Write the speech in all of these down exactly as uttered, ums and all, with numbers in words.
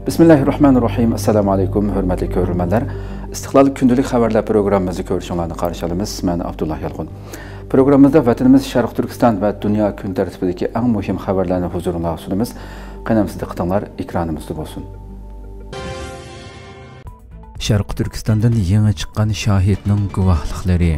بىسمىللاھىررەھمانىررەھىم. ئەسسالامۇ ئەلەيكۇم، ھۆرمەتلىك كۆرۈرمەنلەر. ئىستىقلال كۈندىلىك خەۋەرلەر پروگراممىمىزنى كۆرۈشۈڭلارنى قارشى ئالىمىز. مەن ئابدۇللا يالقۇن. پروگراممىمىزدا ۋەتىنىمىز شەرقىي تۈركىستان ۋە دۇنيا كۈن تەرتىپىدىكى ئەڭ مۇھىم خەۋەرلەرنى ھۇزۇرۇڭلارغا سۇنىمىز. قېنى ئەمىسە دىققىتىڭلار ئېكرانىمىزدا بولسۇن. شەرقىي تۈركىستاندىن يېڭى چىققان شاھىتنىڭ گۇۋاھلىقلىرى.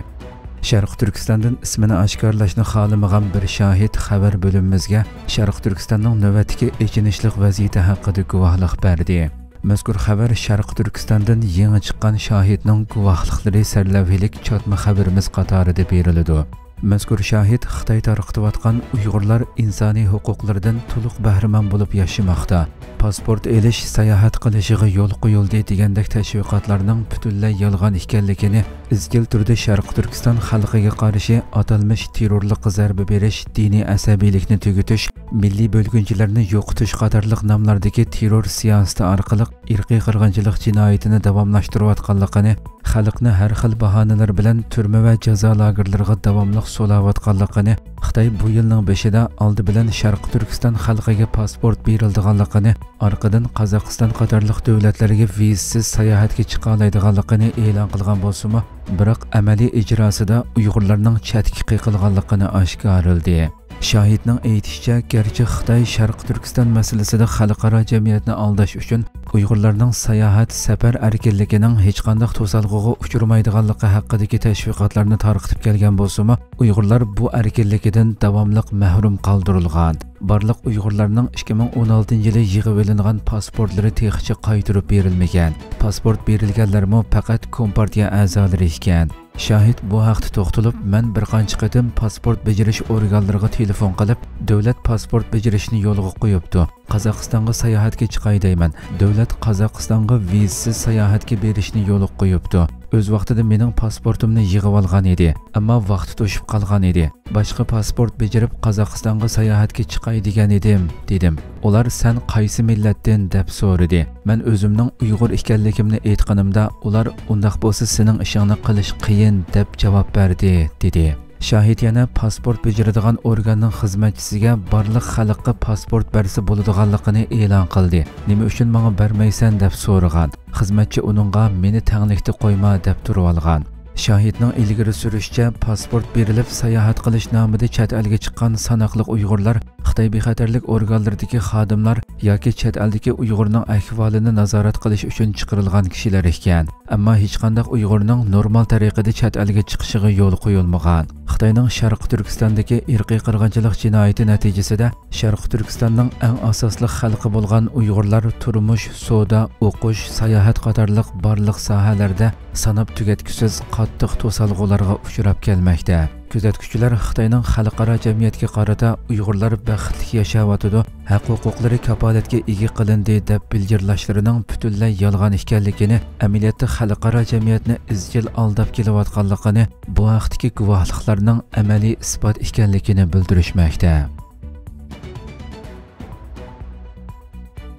شەرقىي تۈركىستاندىن ئىسمىنى ئاشكارىلاشنى خالىمىغان بىر شاھىت خەۋەر بۆلۈمىمىزگە شەرقىي تۈركىستاننىڭ نۆۋەتتىكى ئېچىنىشلىق ۋەزىيىتى ھەققىدە گۇۋاھلىق بەردى. مەزكۇر خەۋەر شەرقىي تۈركىستاندىن يېڭى چىققان شاھىتنىڭ گۇۋاھلىقلىرى سەرلەۋھىلىك چاتما خەۋىرىمىز قاتارىدا بېرىلىدۇ. مەزكۇر شاھىت خىتاي تارقىتىۋاتقان ئۇيغۇرلار ئىنسانىي ھوقۇقلىرىدىن تولۇق بەھرىمەن بولۇپ ياشىماقتا، پاسپورت ئېلىش، ساياھەت قىلىشىغا يول قويۇلدى دېگەندەك تەشۋىقاتلارنىڭ پۈتۈنلەي يالغان ئىكەنلىكىنى، ئىزچىل تۈردە شەرقىي تۈركىستان خەلقىگە قارشى ئاتالمىش تېررورلۇققا زەربە بېرىش، دىنىي ئەسەبىيلىكنى تۈگىتىش، مىللىي بۆلگۈنچىلەرنى يوقىتىش قاتارلىق ناملاردىكى تېررور سىياسىتى ئارقىلىق ئىرقىي قىرغىنچىلىق جىنايىتىنى داۋاملاشتۇرۇۋاتقانلىقىنى، خەلقنى ھەر خىل باھانىلەر بىلەن تۈرمە ۋە جازا لاگېرلىرىغا داۋاملىق سولاۋاتقانلىقىنى، خىتاي بۇ يىلنىڭ بېشىدا ئالدى بىلەن شەرقىي تۈركىستان خەلقىگە پاسپورت بېرىلىدىغانلىقىنى، ئارقىدىن قازاقىستان قاتارلىق دۆلەتلەرگە ۋىزىسىز ساياھەتكە چىقالايدىغانلىقىنى ئېلان قىلغان بولسىمۇ، بىراق ئەمەلىي ئىجراسىدا ئۇيغۇرلارنىڭ چەتكە قېقىلغانلىقىنى ئاشكارىلىدى. شاھىتنىڭ ئېيتىشىچە، گەرچە خىتاي شەرقىي تۈركىستان مەسىلىسىدە خەلقئارا جەمئىيەتنى ئالداش ئۈچۈن ئۇيغۇرلارنىڭ ساياھەت، سەپەر ئەركىنلىكىنىڭ ھېچقانداق توسالغۇغا ئۇچرىمايدىغانلىقى ھەققىدىكى تەشۋىقاتلارنى تارقىتىپ كەلگەن بولسىمۇ، ئۇيغۇرلار بۇ ئەركىنلىكىدىن داۋاملىق مەھرۇم قالدۇرۇلغان. بارلىق ئۇيغۇرلارنىڭ ئىككى مىڭ ئون ئالتىنچى يىلى يىغىۋېلىنغان پاسپورتلىرى تېخىچە قايتۇرۇپ بېرىلمىگەن. پاسپورت بېرىلگەنلەرمۇ پەقەت كومپارتىيە ئەزالىرى ئىكەن. شاھىت بۇ ھەقتە توختىلىپ، مەن بىر قانچە قېتىم پاسپورت بېجىرىش ئورگانلىرىغا تېلېفون قىلىپ، دۆلەت پاسپورت بېجىرىشنى يولغا قويۇپتۇ. قازاقىستانغا ساياھەتكە چىقاي دەيمەن. دۆلەت قازاقىستانغا ۋىزىسىز ساياھەتكە بېرىشنى يولغا قويۇپتۇ. ئۆز ۋاقتىدا مېنىڭ پاسپورتۇمنى يىغىۋالغان ئىدى، ئەمما ۋاقتى توشۇپ قالغان ئىدى. باشقا پاسپورت بېجىرىپ، قازاقىستانغا ساياھەتكە چىقاي دېگەن ئىدىم، دېدىم. ئۇلار، سەن قايسى مىللەتتىن؟ دەپ سورىدى. مەن ئۆزۈمنىڭ ئۇيغۇر ئىكەنلىكىمنى ئېيتقىنىمدا، ئۇلار، ئۇنداق بولسا سېنىڭ ئىشىڭنى قىلىش قىيىن، دەپ جاۋاب بەردى، دېدى. شاھىت يەنە پاسپورت بېجىرىدىغان ئورگاننىڭ خىزمەتچىسىگە بارلىق خەلققە پاسپورت بەرسە بولىدىغانلىقىنى ئېلان قىلدى. نېمە ئۈچۈن ماڭا بەرمەيسەن؟ دەپ سورىغان. خىزمەتچى ئۇنىڭغا، مېنى تەڭلىكتە قويما، دەپ تۇرۇۋالغان. شاھىتنىڭ ئىلگىرى سۈرۈشىچە، پاسپورت بېرىلىپ، ساياھەت قىلىش نامىدا چەت ئەلگە چىققان ساناقلىق ئۇيغۇرلار خىتاي بىخەتەرلىك ئورگانلىرىدىكى خادىملار ياكى چەت ئەلدىكى ئۇيغۇرنىڭ ئەھۋالىنى نازارەت قىلىش ئۈچۈن چىقىرىلغان كىشىلەر ئىكەن. ئەمما ھېچقانداق ئۇيغۇرنىڭ نورمال تەرىقىدە چەت ئەلگە چىقىشىغا يول قويۇلمىغان. خىتاينىڭ شەرقىي تۈركىستاندىكى ئىرقىي قىرغىنچىلىق جىنايىتى نەتىجىسىدە شەرقىي تۈركىستاننىڭ ئەڭ ئاساسلىق خەلقى بولغان ئۇيغۇرلار تۇرمۇش، سودا، ئوقۇش، ساياھەت قاتارلىق بارلىق ساھەلەردە ساناپ تۈگەتكۈسىز قاتتىق توسالغۇلارغا ئۇچراپ كەلمەكتە. كۆزەتكۈچىلەر خىتاينىڭ خەلقئارا جەمئىيەتكە قارىتا ئۇيغۇرلار بەختلىك ياشاۋاتىدۇ، ھەق-ھوقۇقلىرى كاپالەتكە ئىگە قىلىندى دەپ بىلجىرلاشلىرىنىڭ پۈتۈنلەي يالغان ئىكەنلىكىنى، ئەمەلىيەتتە خەلقئارا جەمئىيەتنى ئىزچىل ئالداپ كېلىۋاتقانلىقىنى، بۇ ھەقتىكى گۇۋاھلىقلارنىڭ ئەمەلىي ئىسپات ئىكەنلىكىنى بىلدۈرۈشمەكتە.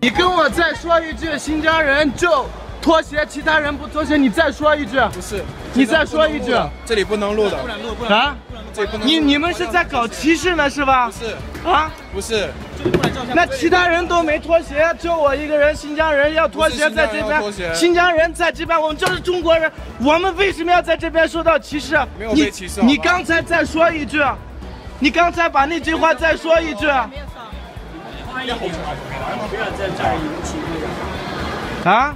你跟我再说一句新疆人就脱鞋，其他人不脱鞋，你再说一句。不是，你再说一句。这里不能录的，啊？这里不能录。你你们是在搞歧视呢是吧？不是，啊？不是，那其他人都没脱鞋，就我一个人新疆人要脱鞋在这边，不是新疆人要脱鞋新疆人在这边，我们就是中国人，我们为什么要在这边受到歧视？没有被歧视好吗你你刚才再说一句，你刚才把那句话再说一句。啊？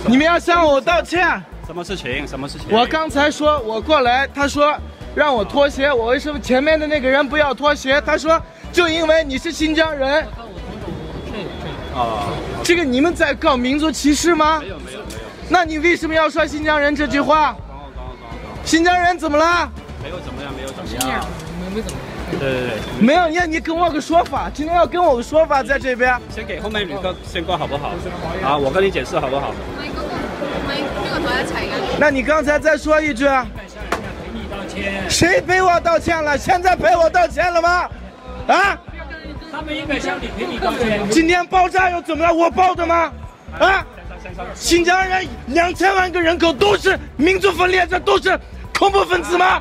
你们要向我道歉。什么事情？什么事情？我刚才说我过来，他说让我脱鞋，我为什么前面的那个人不要脱鞋？他说就因为你是新疆人。啊，这个你们在搞民族歧视吗？没有没有没有，那你为什么要说新疆人这句话？刚好刚好刚好刚好，新疆人怎么了？没有怎么样，没有怎么样。对对对，没有，你你跟我个说法，今天要跟我个说法在这边。先给后面旅客先挂好不好？啊，我跟你解释好不好？那你刚才再说一句，谁陪我道歉了？现在陪我道歉了吗？啊？他们应该向你赔礼道歉。今天爆炸又怎么了？我爆的吗？啊？新疆人两千万个人口都是民族分裂，这都是恐怖分子吗？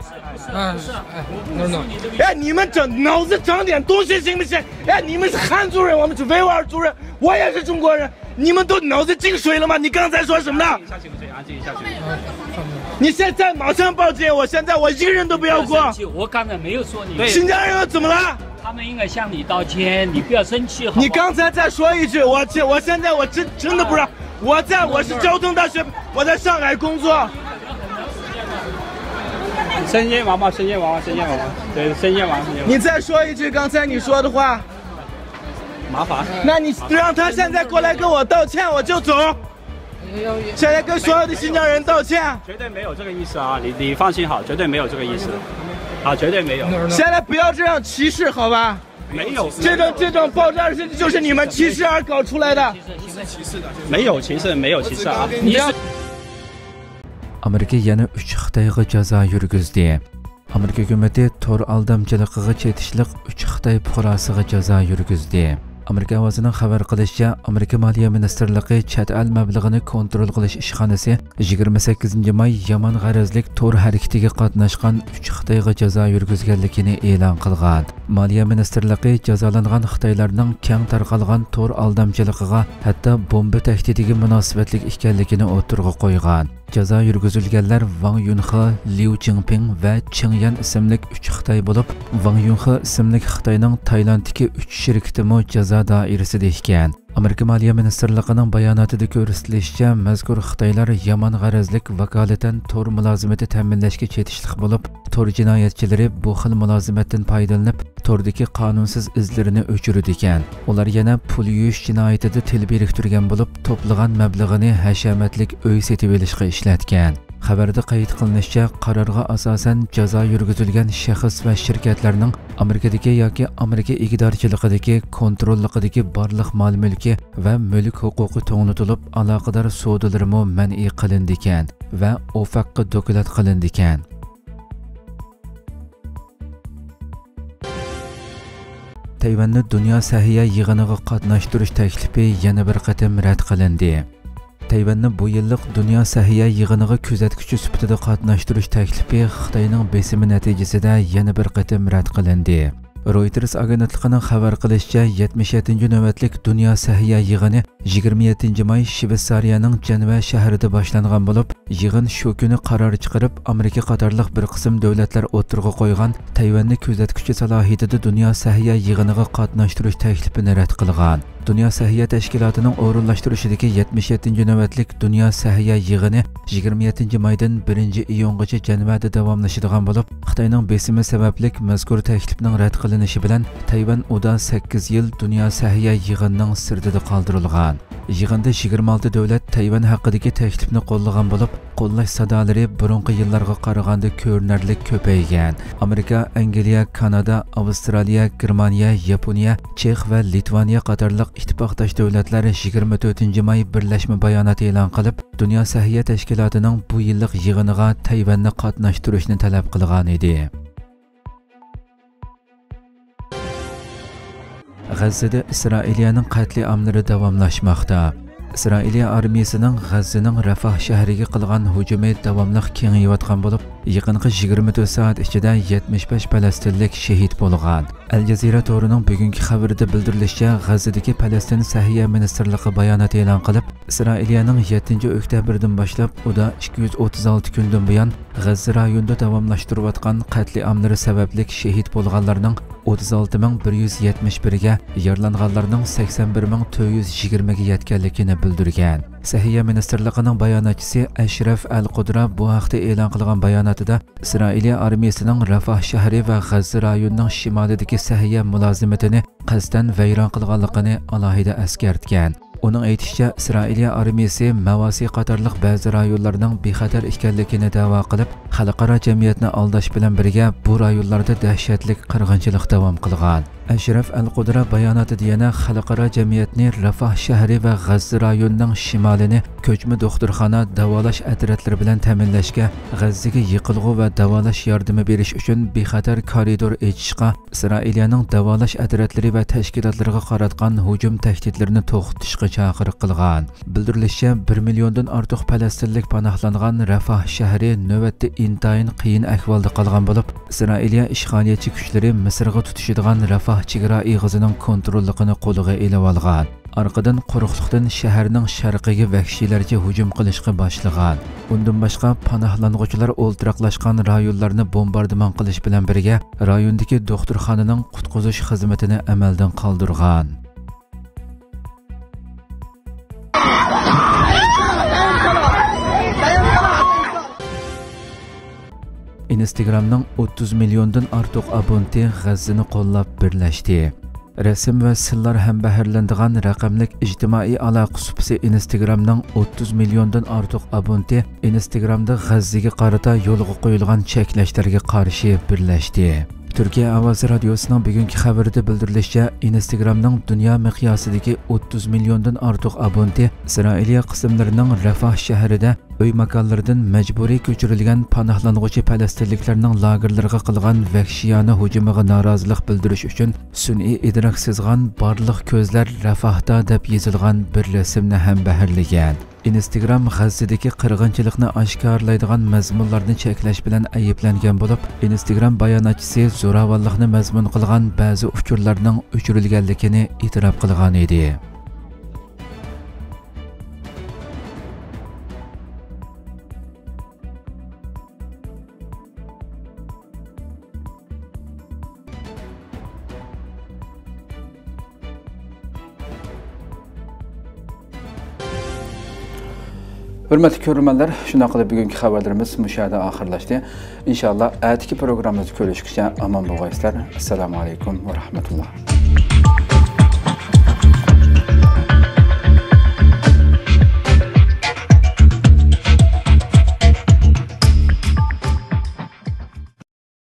啊，哎，no no。哎，你们长脑子长点东西行不行？哎，你们是汉族人，我们是维吾尔族人，我也是中国人，你们都脑子进水了吗？你刚才说什么呢？你现在马上报警，我现在我一个人都不要过。我刚才没有说你。新疆人又怎么了？他们应该向你道歉，你不要生气，好不好？你刚才再说一句，我这我现在我真真的不知道，我在我是交通大学，我在上海工作。生煎王八，生煎王八，生煎王八，对，生煎王八。你再说一句刚才你说的话。麻烦。那你让他现在过来跟我道歉，我就走。现在跟所有的新疆人道歉。绝对没有这个意思啊！你你放心好，绝对没有这个意思，啊，绝对没有。现在不要这样歧视，好吧？没有。这种这种爆炸事情就是你们歧视而搞出来的。没有歧视，没有歧视啊！你不要。ئامېرىكا يەنە ئۈچ خىتايغا جازا يۈرگۈزدى. ئامېرىكا ھۆكۈمىتى تور ئالدامچىلىقىغا چېتىشلىق ئۈچ خىتاي پۇقراسىغا جازا يۈرگۈزدى. ئامېرىكا ئاۋازىنىڭ خەۋەر قىلىشىچە، ئامېرىكا مالىيە مىنىستىرلىقى چەت ئەل مەبلىغىنى كونترول قىلىش ئىشخانىسى يىگىرمە سەككىزىنچى ماي يامان غەرەزلىك تور ھەرىكىتىگە قاتناشقان ئۈچ خىتايغا جازا يۈرگۈزگەنلىكىنى ئېلان قىلغان. مالىيە مىنىستىرلىقى جازالانغان خىتايلارنىڭ كەڭ تارقالغان تور ئالدامچىلىقىغا، ھەتتا بومبا تەھدىتىگە مۇناسىۋەتلىك ئىكەنلىكىنى ئوتتۇرىغا قويغان. جازا يۈرگۈزۈلگەنلەر ۋاڭ يۈنخې، ليۇ جىڭپىڭ ۋە چېڭ يەن ئىسىملىك ئۈچ خىتاي بولۇپ، ۋاڭ يۈنخې ئىسىملىك خىتاينىڭ تايلاندتىكى ئۈچ شىركىتىمۇ جازا دائىرىسىدە ئىكەن. ئامېرىكا مالىيە مىنىستىرلىقىنىڭ باياناتىدا كۆرسىتىلىشىچە، مەزكۇر خىتايلار يامان غەرەزلىك ۋاكالىتەن تور مۇلازىمىتى تەمىنلەشكە چېتىشلىق بولۇپ، تور جىنايەتچىلىرى بۇ خىل مۇلازىمەتتىن پايدىلىنىپ، توردىكى قانۇنسىز ئىزلىرىنى ئۆچۈرىدىكەن. ئۇلار يەنە پۇل يۇيۇش جىنايىتىدە تىل بىرىكتۈرگەن بولۇپ، توپلىغان مەبلىغىنى ھەشەمەتلىك ئۆي سېتىۋېلىشقا ئىشلەتكەن. خەۋەردە قەيت قىلىنىشىچە، قارارغا ئاساسەن، جازا يۈرگۈزۈلگەن شەخس ۋە شىركەتلەرنىڭ ئامېرىكىدىكى ياكى ئامېرىكا ئىگىدارچىلىقىدىكى، كونتروللۇقىدىكى بارلىق مال-مۈلكى ۋە مۈلۈك ھوقۇقى توڭلىتىلىپ، ئالاقىدار سودىلىرىمۇ مەنئى قىلىنىدىكەن ۋە ئوفەققە دوكلات قىلىنىدىكەن. تەيۋەننى دۇنيا سەھىيە يىغىنىغا قاتناشتۇرۇش تەكلىپى يەنە بىر قېتىم رەت قىلىندى. تەيۋەننى بۇ يىللىق دۇنيا سەھىيە يىغىنىغا كۆزەتكۈچى سۈپىتىدە قاتناشتۇرۇش تەكلىپى خىتاينىڭ بېسىمى نەتىجىسىدە يەنە بىر قېتىم رەت قىلىندى. رويتېرس ئاگېنتلىقىنىڭ خەۋەر قىلىشىچە، يەتمىش يەتتىنچى نۆۋەتلىك دۇنيا سەھىيە يىغىنى يىگىرمە يەتتىنچى ماي شىۋېتسارىيەنىڭ جەنۋە شەھىرىدە باشلانغان بولۇپ، يىغىن شۇ كۈنى قارار چىقىرىپ، ئامېرىكا قاتارلىق بىر قىسىم دۆلەتلەر ئوتتۇرىغا قويغان تەيۋەننى كۆزەتكۈچى سالاھىيىتىدە دۇنيا سەھىيە يىغىنىغا قاتناشتۇرۇش تەكلىپىنى رەت قىلغان. دۇنيا سەھىيە تەشكىلاتىنىڭ ئورۇنلاشتۇرۇشىدىكى يەتمىش يەتتىنچى نۆۋەتلىك دۇنيا سەھىيە يىغىنى يىگىرمە يەتتىنچى مايدىن بىرىنچى ئىيۇنغىچە جەنۋەدە داۋاملىشىدىغان بولۇپ، خىتاينىڭ بېسىمى سەۋەبلىك مەزكۇر تەكلىپنىڭ رەت قىلىنىشى بىلەن تەيۋەن ئۇدا سەككىز يىل دۇنيا سەھىيە يىغىنىنىڭ سىرتىدا قالدۇرۇلغان. يىغىندا يىگىرمە ئالتە دۆلەت تەيۋەن ھەققىدىكى تەكلىپنى قوللىغان بولۇپ، قوللاش سادالىرى بۇرۇنقى يىللارغا قارىغاندا كۆرۈنەرلىك كۆپەيگەن. ئامېرىكا، ئەنگلىيە، كانادا، ئاۋسترالىيە، گېرمانىيە، ياپونىيە، چېخ ۋە لىتۋانىيە قاتارلىق ئىتتىپاقداش دۆلەتلەر يىگىرمە تۆتىنچى ماي بىرلەشمە بايانات ئېلان قىلىپ، دۇنيا سەھىيە تەشكىلاتىنىڭ بۇ يىللىق يىغىنىغا تەيۋەننى قاتناشتۇرۇشنى تەلەپ قىلغانىدى. غەززىدە ئىسرائىلىيەنىڭ قەتلىئاملىرى داۋاملاشماقتا. ئىسرائىلىيە ئارمىيىسىنىڭ غەززىنىڭ رەفاھ شەھىرىگە قىلغان ھۇجۇمى داۋاملىق كېڭىيىۋاتقان بولۇپ، يېقىنقى يىگىرمە تۆت سائەت ئىچىدە يەتمىش بەش پەلەستىنلىك شېھىت بولغان. ئەل جەزىرە تورىنىڭ بۈگۈنكى خەۋىرىدە بىلدۈرۈلۈشىچە، غەززىدىكى پەلەستىن سەھىيە مىنىستىرلىقى بايانات ئېلان قىلىپ، ئىسرائىلىيەنىڭ يەتتىنچى ئۆكتەبىردىن باشلاپ ئۇدا ئىككى يۈز ئوتتۇز ئالتە كۈندىن بۇيان غەززە رايونىدا داۋاملاشتۇرۇۋاتقان قەتلىئاملىرى سەۋەبلىك شېھىت بولغانلارنىڭ ئوتتۇز ئالتە مىڭ بىر يۈز يەتمىش بىرگە، يارىلانغانلارنىڭ سەكسەن بىر مىڭ تۆت يۈز يىگىرمىگە يەتكەنلىكىنى بىلدۈرگەن. سەھىيە مىنىستىرلىقىنىڭ باياناتچىسى ئەشرەف ئەل قۇدرا بۇ ھەقتە ئېلان قىلغان باياناتىدا، ئىسرائىلىيە ئارمىيىسىنىڭ رافاھ شەھىرى ۋە غەززە رايونىنىڭ شىمالىدىكى سەھىيە مۇلازىمىتىنى قەستەن ۋەيران قىلغانلىقىنى ئالاھىدە ئەسكەرتكەن. ئۇنىڭ ئېيتىشىچە، ئىسرائىلىيە ئارمىيىسى مەۋاسى قاتارلىق بەزى رايونلارنىڭ بىخەتەر ئىكەنلىكىنى دەۋا قىلىپ، خەلقئارا جەمئىيەتنى ئالداش بىلەن بىرگە بۇ رايونلاردا دەھشەتلىك قىرغىنچىلىق داۋام قىلغان. ئەشرەف ئەل قۇدرا باياناتىدا يەنە خەلقئارا جەمئىيەتنى رافاھ شەھىرى ۋە غەززە رايونىنىڭ شىمالىنى كۆچمە دوختۇرخانا، داۋالاش ئەترەتلىرى بىلەن تەمىنلەشكە، غەززىگە يېقىلغۇ ۋە داۋالاش ياردىمى بېرىش ئۈچۈن بىخەتەر كارىدور ئېچىشقا، ئىسرائىلىيەنىڭ داۋالاش ئەترەتلىرى ۋە تەشكىلاتلىرىغا قاراتقان ھۇجۇم تەھدىتلىرىنى توختىتىشقا چاقىرىق قىلغان. بىلدۈرۈلۈشىچە، بىر مىليوندىن ئارتۇق پەلەستىنلىك پاناھلانغان رافاھ شەھىرى نۆۋەتتە ئىنتايىن قىيىن ئەھۋالدا قالغان بولۇپ، ئىسرائىلىيە ئىشغالىيەتچى كۈچلىرى مىسىرغا تۇتىشىدىغان رافاھ چېگرا ئېغىزىنىڭ كونتروللۇقىنى قولىغا ئېلىۋالغان. ئارقىدىن قۇرۇقلۇقتىن شەھەرنىڭ شەرقىگە ۋەھشىيلەرچە ھۇجۇم قىلىشقا باشلىغان. ئۇندىن باشقا، پاناھلانغۇچىلار ئولتۇراقلاشقان رايونلارنى بومباردىمان قىلىش بىلەن بىرگە، رايوندىكى دوختۇرخانىنىڭ قۇتقۇزۇش خىزمىتىنى ئەمەلدىن قالدۇرغان. ئىنستگرامنىڭ ئوتتۇز مىليوندىن ئارتۇق ئابونتى غەززىنى قوللاپ بىرلەشتى. رەسىم ۋە سىنلار ھەمبەھىرلىنىدىغان رەقەملىك ئىجتىمائىي ئالاقە سۇپىسى ئىنستگرامنىڭ ئوتتۇز مىليوندىن ئارتۇق ئابونتى ئىنستگرامدا غەززىگە قارىتا يولغا قويۇلغان چەكلەشلەرگە قارشى بىرلەشتى. تۈركىيە ئاۋازى رادىيوسىنىڭ بۈگۈنكى خەۋىرىدە بىلدۈرۈلۈشىچە، ئىنستگرامنىڭ دۇنيا مىقياسىدىكى ئوتتۇز مىليوندىن ئارتۇق ئابونتى ئىسرائىلىيە قىسىملىرىنىڭ رەفاھ شەھىرىدە ئۆي ماكانلىرىدىن مەجبۇرىي كۆچۈرۈلگەن پاناھلانغۇچى پەلەستىنلىكلەرنىڭ لاگېرلىرىغا قىلغان ۋەھشىيانە ھۇجۇمىغا نارازىلىق بىلدۈرۈش ئۈچۈن سۈنئىي ئىدراك سىزغان بارلىق كۆزلەر رەفاھتا دەپ يېزىلغان بىر رەسىمنى ھەمبەھىرلىگەن. ئىنستگرام غەززىدىكى قىرغىنچىلىقنى ئاشكارىلايدىغان مەزمۇنلارنى چەكلەش بىلەن ئەيىبلەنگەن بولۇپ، ئىنستگرام باياناتچىسى زوراۋانلىقنى مەزمۇن قىلغان بەزى ئۇچۇرلارنىڭ ئۆچۈرۈلگەنلىكىنى ئېتىراپ قىلغان ئىدى. ھۆرمەتلىك كۆرۈرمەنلەر، شۇنداق قىلىپ بۈگۈنكى خەۋەرلىرىمىز مۇشۇ يەردە ئاخىرلاشتى. ئىنشاللا ئەتىكى پروگراممىمىزدا كۆرۈشكىچە ئامان بولغايسىلەر. ئەسسالامۇ ئەلەيكۇم ۋە رەھمەتۇللا.